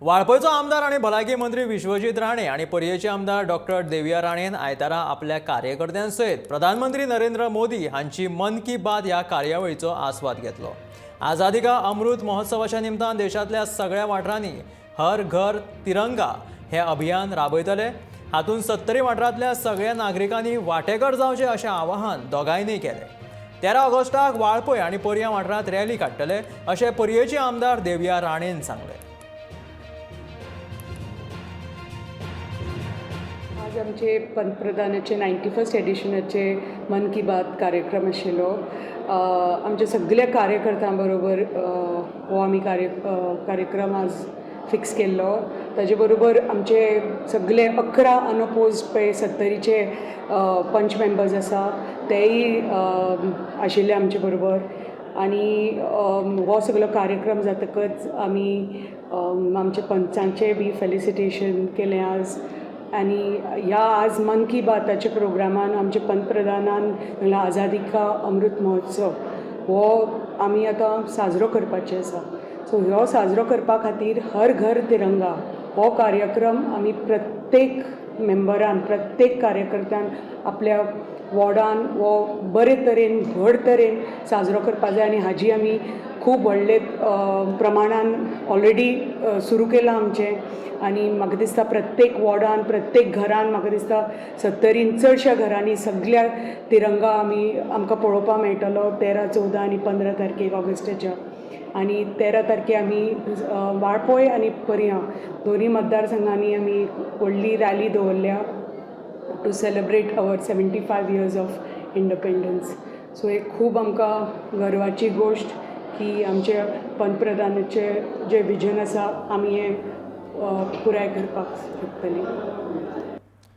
वाळपयचो आमदार आनी भलायकी मंत्री विश्वजीत राणे आनी पर्येचे आमदार डॉक्टर देविया राणेन आयतारा आपल्या कार्यकर्त्यां सयत प्रधानमंत्री नरेंद्र मोदी हांची मन की बात ह्या कार्यावळीचो आस्वाद घेतलो. आझादी का अमृत महोत्सवाच्या निमतान देशांतल्या सगळ्या वाठारांनी हर घर तिरंगा हे अभियान राबयतले. हातूंत सत्तरी वाठारांतल्या सगळ्या नागरिकांनी वांटेकार जावचें अशें आवाहन दोगांयनी केलें. 13 ऑगस्टाक वाळपय आनी पर्या वाठारांत रॅली काडटले अशें पर्येचे आमदार देविया राणेन सांगलें. आज आमचे पंतप्रधानाचे 91st एडिशनाचे मन की बात कार्यक्रम आशिल्लो. आमच्या सगल्या कार्यकर्त्यां बरोबर हो आमी कार्यक्रम आज फिक्स केल्लो. ताजे बरोबर आमचे सगळे 11 अनअपोज्ड पळय सत्तरीचे पंच मेंबर्स आसा, तेय आशिल्ले आमचे बरोबर. आनी हो सगलो कार्यक्रम जातकच आमी आमच्या पंचांचें बी फेलिसिटेशन केलें आज. आनी ह्या आज मन की बाताच्या प्रोग्रामान आमच्या पंतप्रधानान म्हणल्यार आझादी का अमृत महोत्सव हो आमी आतां साजरो करपाचे आसा. सो हो साजरो करपा खातीर हर घर तिरंगा हो कार्यक्रम आमी प्रत्येक मेंबरान, प्रत्येक कार्यकर्त्यान आपल्या वॉर्डान हो बरे तरेन, व्हड तरेन साजरो करपा जाय. आनी हाजी आमी खूब व्हडले प्रमाणान ऑलरेडी सुरू केलां आमचें. आनी म्हाका दिसता प्रत्येक वॉर्डान, प्रत्येक घरान, म्हाका दिसता सत्तरीन चडश्या घरांनी सगल्या तिरंगा आमी आमकां पळोवपाक मेळटलो 13, 14 आनी 15 तारखेक ऑगस्टाच्या. आनी 13 तारखे आमी वाळपय आनी पर्यां दोनूय मतदारसंघांनी आमी व्हडली रॅली दवरल्या to celebrate our 75 years of independence. So एक खूब आमकां गर्वाची गोश्ट की आमचे पंतप्रधानाचे जे विजन आसा, आमी हें पुराय करपाक शकतलीं.